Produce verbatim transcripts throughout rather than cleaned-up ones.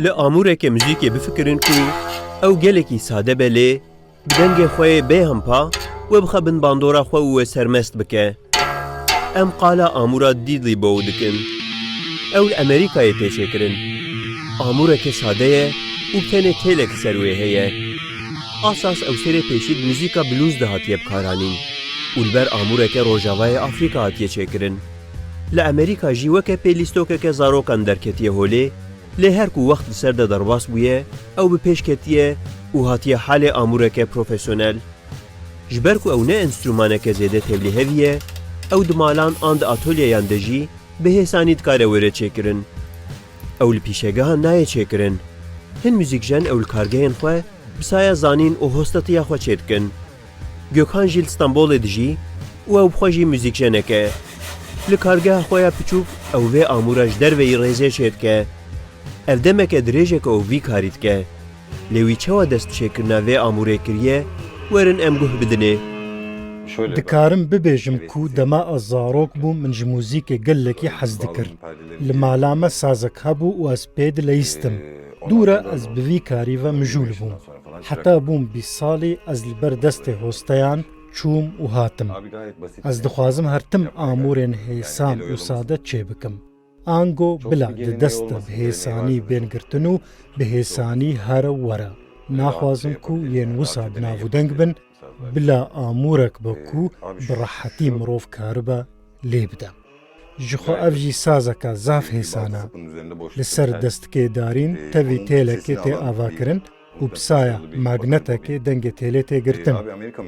Li amûreke muzîkê bifikirin ku ew gelekî sade be lê bi dengê xwe yê bêhempa we bixe bin bandora xwe û we sermest bike. Em qala amûra Diddley Bow dikin. Ew li Amerîkayê tê çêkirin. Amûreke sade ye û bi tenê têlek li ser wê heye. Asas ew serê pêşî di muzîka blues de hatiye bikaranîn û li ber amûreke rojavayê Afrîka hatiye çêkirin. Li Amerîka jî weke pêlîstokeke zarokan derketiye holê, lê her ku wext li ser de derbas bûye, ew bi pêş ketiye û hatiye halê amûreke profesyonel. Ji ber ku ew ne enstrûmaneke zêde tevlîhevî ye, ew di malan an di atolyeyan de jî bi hêsanî dikare were çêkirin. Ew li pîşegehan nayê çêkirin. Hin muzîkjen ew li kargehên xwe bi saya zanîn û hostetiya xwe çêdikin. Gökhan jî li Stenbolê dijî û ew bi xwe jî muzîkjenek e. Li kargeha xwe ya piçûk ew vê amûra ji derveyî rêzê çêdike. Ev demeke dirêj e ku ew vî karî dike. Lê wî çawa dest bi çêkirina vê amûrê kiriye, werin em guh bidinê. Dikarim bibêjim ku dema ez zarok bûm, min ji muzîkê gelekî hez dikir. Li mala me sazek hebû û ez pê dileyistim. Dû re ez bi vî karî ve mijûl bûm. Heta bûm bîst salî ez li ber destê hosteyan çûm û hatim. Ez dixwazim her tim amûrên hêsan û sade çêbikim. Ango bila di dest de bi hêsanî bên girtin û bi hêsanî here û were. Naxwazim ku yên wisa bi nav û deng bin, bila amûrek be ku bi rehetî mirov karibe lê bide. Ji xwe ev jî sazeke zaf hêsan e. Li ser destikê darîn tevî têlekê tê avakirin û bi saya magnetekê dengê têlê tê girtin.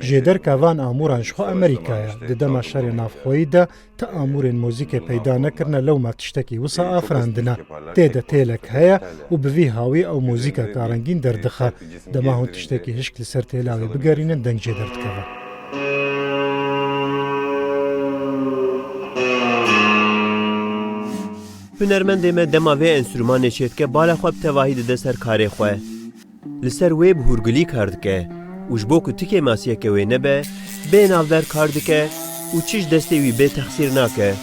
Jêderka van amûran ji xwe Amerîka ye. Di dema şerê navxweyî de ti amûrên muzîkê peyda nekirine, lewma tiştekî wisa afirandine. Tê de têlek heye û bi vî hawî ew muzîkeka rengîn derdixe. Dema hûn tiştekî hişk li ser têla wê bigerînin, deng jê derdikeve. Hunermendê me dema vê enstrûmanê çêdike, bala xwe bi tevahî dide ser karê xwe. Li ser wê bi hûrgilî kar dike û ji bo ku ti kêmasiyeke wê nebe, bê navber kar dike û çi ji destê wî bê texsîr nake.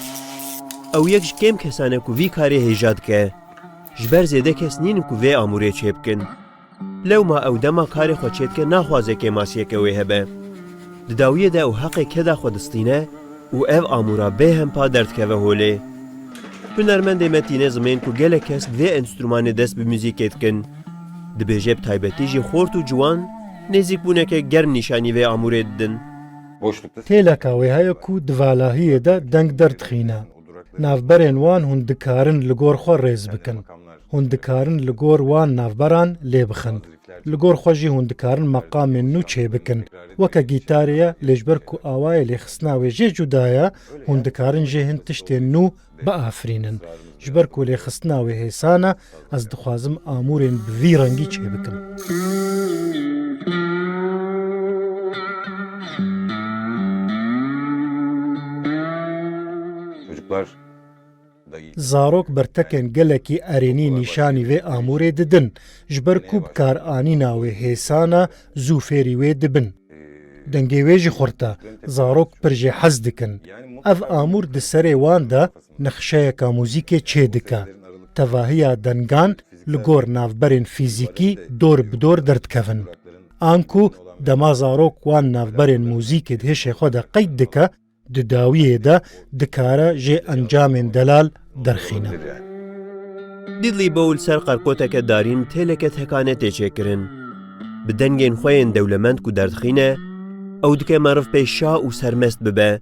Ew yek ji kêm kesan e ku vî karê hêja dike. Ji ber zêde kes nînin ku vê amûrê çêbikin. Lewma ew dema karê xwe çêdike naxwaze kêmasiyeke wê hebe. Di dawiyê de ew heqê keda xwe distîne û ev amûra bêhempa derdikeve holê. Hunermendê me tîne zimên ku gelek kes bi vê enstrûmanê dest bi muzîkê dikin. Dibêje bi taybetî jî xort û ciwan nêzîkbûneke germ nîşanî vê amûrê didin. Têleka wê heye ku di valahiyê de deng derdixîne. Navberên wan hûn dikarin li gor xwe rêz bikin. Hûn dikarin li gor wan navberan lê bixin. Li gor xwe jî hûn dikarin meqamên nû çêbikin. Weke gîtarê ye, lê ji ber ku awayê lêxistina wê jê cuda ye, hûn dikarin jê hin tiştên nû biafirînin. Ji ber ku lêxistina wê hêsan e, ez dixwazim amûrên bi vî rengî çêbikim. Zarok bertekên gelekî erênî nîşanî vê amûrê didin, ji ber ku bikaranîna wê hêsan e, zû fêrî wê dibin. Dengê wê jî xurt e, zarok pir jê hez dikin. Ev amûr di serê wan de nexşeyeka muzîkê çêdike. Tevahiya dengan li gor navberên fîzîkî dor bi dor derdikevin. Anku dema zarok wan navberên muzîkê di hişê xwe de qeyd dike, di dawiyê de dikare jê encamên delal derxîne. Diddley Bow li ser qerkoteke darîn têleke thekane tê çêkirin. Bi dengên xwe yên dewlemend ku derdixîne, ew dike meriv pê şa û sermest bibe.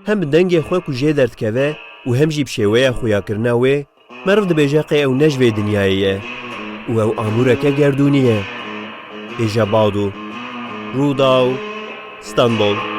Hem bi dengê xwe ku jê derdikeve û hem jî bi şêweya xuyakirina wê, meriv dibêje qey ew ne ji vê dinyayê ye û ew amûreke gerdûnî ye. Hêja bado, Rûdaw, Stenbol.